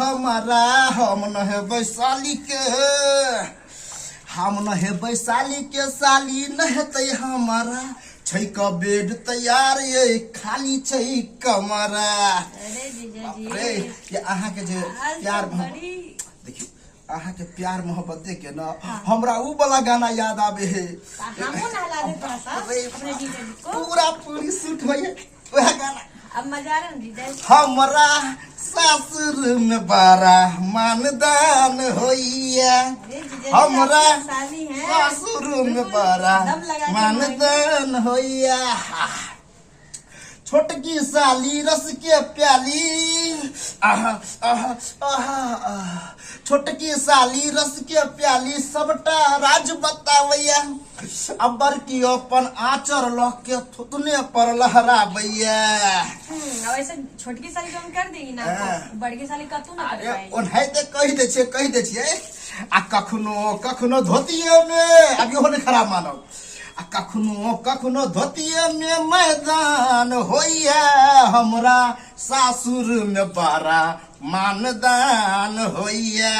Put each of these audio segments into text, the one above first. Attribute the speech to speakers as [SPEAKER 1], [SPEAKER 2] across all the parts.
[SPEAKER 1] हमारा, हम नहेबै साली के, हम नहेबै साली के, साली नहेतै हमारा। छै क बेड तैयार ये, खाली छै कमरा।
[SPEAKER 2] अरे जीजा
[SPEAKER 1] बाप
[SPEAKER 2] जी,
[SPEAKER 1] रे, ये अहाँके जे
[SPEAKER 2] आज
[SPEAKER 1] प्यार
[SPEAKER 2] तो
[SPEAKER 1] मोहब्बत
[SPEAKER 2] बड़ी
[SPEAKER 1] देखियौ, अहाँके प्यार मोहब्बत देख के ना हमरा ऊ वाला गाना याद आबे है।
[SPEAKER 2] हमहूँ नहला दे थोड़ा सा
[SPEAKER 1] अरे
[SPEAKER 2] अपने जीजा जी को।
[SPEAKER 1] पूरा पूरी सूट होइए वह गाना।
[SPEAKER 2] अब मजा आ रहा है ना जीजा जी?
[SPEAKER 1] हमरा सासुर में बड़ा मानदान होइया।
[SPEAKER 2] अरे जीजा जी,
[SPEAKER 1] हमरा
[SPEAKER 2] आपकी साली है।
[SPEAKER 1] सासुर में
[SPEAKER 2] बिल्कुल
[SPEAKER 1] बड़ा
[SPEAKER 2] दम लगा के
[SPEAKER 1] मानदान होइया। छोटकी साली रस के प्याली, आहा आहा आहा आहा। छोटकी साली रस के प्याली, सबटा राज बतावैया। अब बड़की अपन आचर लऽ के थुतने पर लहराबैया।
[SPEAKER 2] अब ऐसे छोटकी साली जो हम कर देगी ना
[SPEAKER 1] हाँ।
[SPEAKER 2] आपको, बड़की साली कतू ना कर
[SPEAKER 1] अरे
[SPEAKER 2] पाएगी।
[SPEAKER 1] ओनाहिते कहि दै छियै, कहि दै छियै। आ कखनो कखनो धोतिये मे, आब इहो नहि खराब मानब, आ कखनो कखनो धोतिये मे मैदान होइया। हमरा सासुर मे बड़ा मानदान होइया,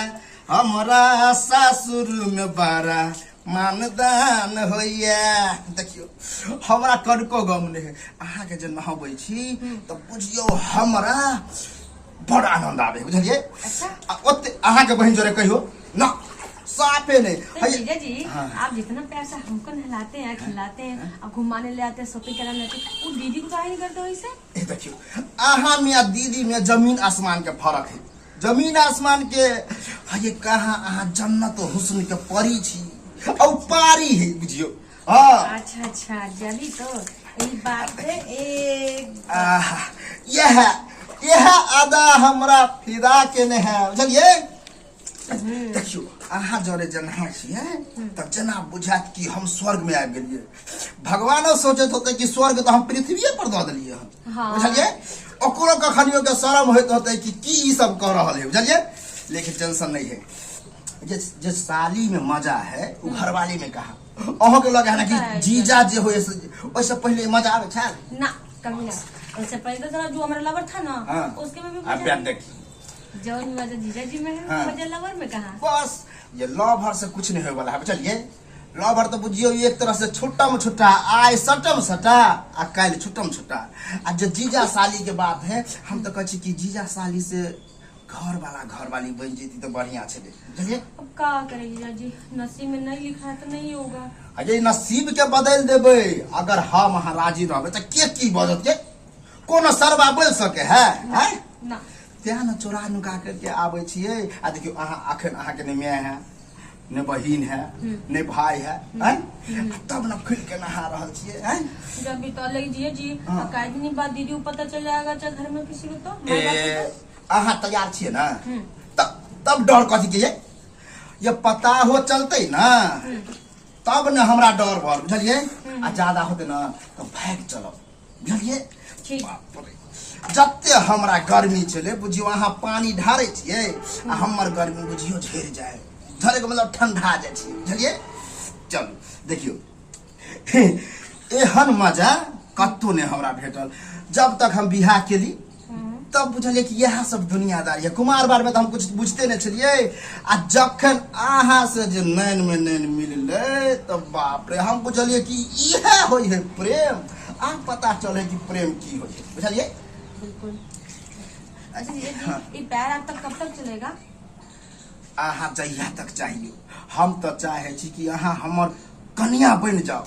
[SPEAKER 1] हमरा सासुर मे बड़ा मानदान होइया। देखियौ, हमरा कनको गम नहि है। अहाँके जे नहबै छी तऽ बुझियौ हमरा बड़ आनंद आबै, बुझलियै?
[SPEAKER 2] अच्छा।
[SPEAKER 1] आ ओते अहाँके बहिन जोरे कहियो ना साफे नहीं।
[SPEAKER 2] तो
[SPEAKER 1] है-
[SPEAKER 2] जीजा जी,
[SPEAKER 1] हाँ।
[SPEAKER 2] आप जितना प्यार से हमको नहलाते हैं, खिलाते हैं और घुमाने ले आते हैं, शॉपिंग कराने लाते हैं, वो दीदी को काहे नहीं करते हो इसे?
[SPEAKER 1] ए देखियो, अहाँ में आ दीदी में जमीन आसमान के फर्क है, जमीन आसमान के। ये कहाँ अहाँ जन्नत हुस्न के परी छी और पारी है, बुझियो। हाँ।
[SPEAKER 2] अच्छा अच्छा, जभी तो ये बात है एक।
[SPEAKER 1] आहा, यह यह अदा हमरा फिदा केने है, बुझलियै? देखियौ, अहाँ जरे जेना छियै तऽ जेना बुझायत कि हम स्वर्ग में आबि गेलियै। भगवानो सोचैत होतै कि स्वर्ग तऽ हम पृथ्वीए पर दऽ देलियै हन। बुझलियै? ओकरो कखनियो के शरम होइत होतै कि की ई सब कऽ रहल है, बुझलियै? लेकिन टेंशन नहीं है। जे जे साली में मजा है वो घरवाली में कहा। अहों के लगे है ना कि जीजा जे होय ओहिसँ पहिले मजा आबै छल?
[SPEAKER 2] ना, कभी ना। उससे पहले तो जो हमारा लवर था ना, उसके में भी
[SPEAKER 1] अब
[SPEAKER 2] मजा
[SPEAKER 1] प्यार
[SPEAKER 2] नहीं।
[SPEAKER 1] देखी।
[SPEAKER 2] जौन मजा जीजा जी में है, मजा लवर में कहाँ?
[SPEAKER 1] बस ये लवर से कुछ नहीं होए वाला है, बुझलियै? लवर तो बुझियौ एक तरह से छोटा में छोटा, आइ सटम सटा आ काल्हि छुटम छुटा। आ जे जीजा साली के बात है, हम तो कहै छी कि जीजा साली से घर वाला घर वाली बनि जेती तऽ बढ़िया छलै, बुझलियै?
[SPEAKER 2] अब का करे जीजा जी, नसीब में नहीं लिखा है तो नहीं होगा।
[SPEAKER 1] आ जे नसीब के बदलि देबै, अगर हम अहाँ राजी रहबै तऽ के की बजत? के कोनो सरबा बोलि सके है, हैं?
[SPEAKER 2] ना।
[SPEAKER 1] तें ने चोरा नुका करके आबै छियै। आ देखियौ, अहाँ अखन अहाँके नहि माय है, ने बहिन है, ने भाई है, हैं? आ तब ने खुलि के नहा रहल छियै, हैं?
[SPEAKER 2] जब भी तो अलग जिया जी। काय दिन बाद दीदी को पता चल जाएगा, चाहे घर में किसी को तो
[SPEAKER 1] ए,
[SPEAKER 2] माँ बाप को तो।
[SPEAKER 1] अहाँ तैयार छियै ने? तब डर कथी के? ये पता हो चलतै ना तब ने हमरा डर भर, बुझलियै? आ ज्यादा होतै ने तऽ भागि चलब, बुझलियै?
[SPEAKER 2] ठीक।
[SPEAKER 1] बाप रे, जते हमरा गर्मी छलै, बुझियौ अहाँ पानी ढारै छियै आ हमर गर्मी बुझियौ झरि जाय, झरे के मतलब ठंडा जाइ छियै, बुझलियै? चलू, देखियौ, एहन मजा कतौ नहि हमरा भेटल। जब तक हम बियाह केली तब बुझलियै कि इएह सब दुनियादारी है। कुमार बार में तऽ हम कुछ बुझते नहि छलियै। आ जखन अहाँ से जे नैन में नैन मिललै तऽ बाप रे, हम बुझलियै कि इएह होइ है प्रेम। आब पता चले कि प्रेम की होइ है, बुझलियै?
[SPEAKER 2] बिल्कुल। अच्छा जीजा जी, ये प्यार आप तक कब तक चलेगा?
[SPEAKER 1] अहाँ जहिया तक चाहिए। हम तऽ चाहे छी कि अहाँ हमर कनिया बनि जाउ।